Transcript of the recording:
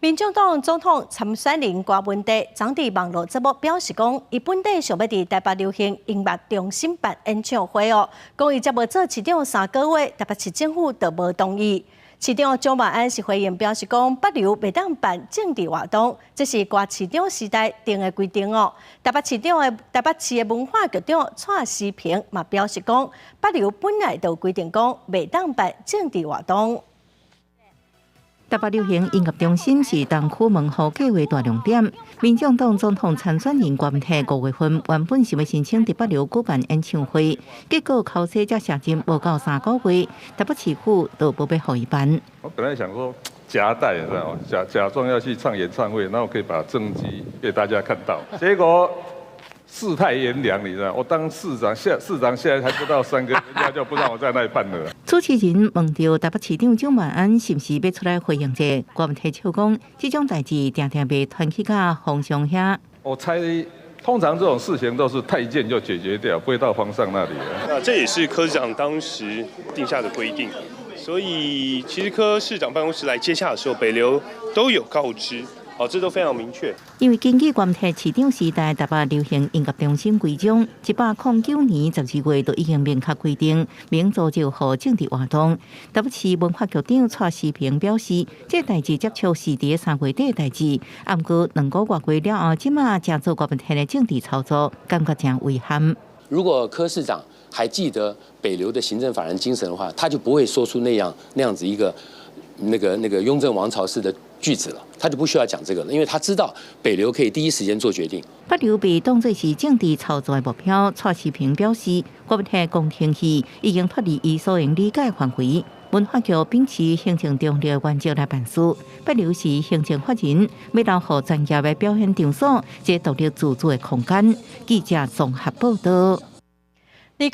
民眾黨總統參選人柯文哲昨佇網路節目表示講，伊本底想欲佇台北流行音樂中心辦演唱會哦，講伊才無做市長3個月，台北市政府就無同意。市長蔣萬安是回應表示講，北流袂當辦政治活動，這是柯市長時代定的規定哦。台北市長的台北市的文化局長蔡詩萍嘛表示講，北流本來就規定講袂當辦政治活動。台北流行音樂中心是東區門戶計畫大亮點。民進黨總統參選人柯文哲5月份原本想欲申請佇北流舉辦演唱會，結果口說才卸任無夠3個月，台北市府都無欲予伊辦。我本來想說夾帶，你知道嗎？假裝要去唱演唱會，然後可以把政績給大家看到。結果世態炎涼，你知道？我當市長，下市長現在還不到3個月，人家就不讓我在那裡辦了。主持人問著台北市長蔣萬安是毋是欲出來回應者，柯文哲笑講，這種代誌定定袂傳去到皇上遐。我猜，通常這種事情都是太監就解決掉，不會到皇上那裡。那這也是柯市長當時定下的規定，所以其實柯市長辦公室來接洽的時候，北流都有告知。哦，這都非常明確。因為根據柯文哲市長時代台北流行音樂中心規章，109年12月就已經明確規定，免組織予政治活動。台北市文化局長蔡詩萍表示，這代誌接觸是佇3月底的代誌，毋過2個外月了後，這馬才做柯文哲的政治操作，感覺誠遺憾。如果柯市長還記得北流的行政法人精神的話，他就不會說出那樣子一個那個雍正王朝式的句子了，他就不需要講這個了，因為他知道北流可以第一時間做決定。北流被當作是政治操作的目標，蔡詩萍表示，柯文哲講天氣已經脫離伊所能理解範圍。文化局秉持行政中立原則來辦事，北流是行政法人，欲留予專業的表演場所，這獨立自主的空間。記者綜合報道。20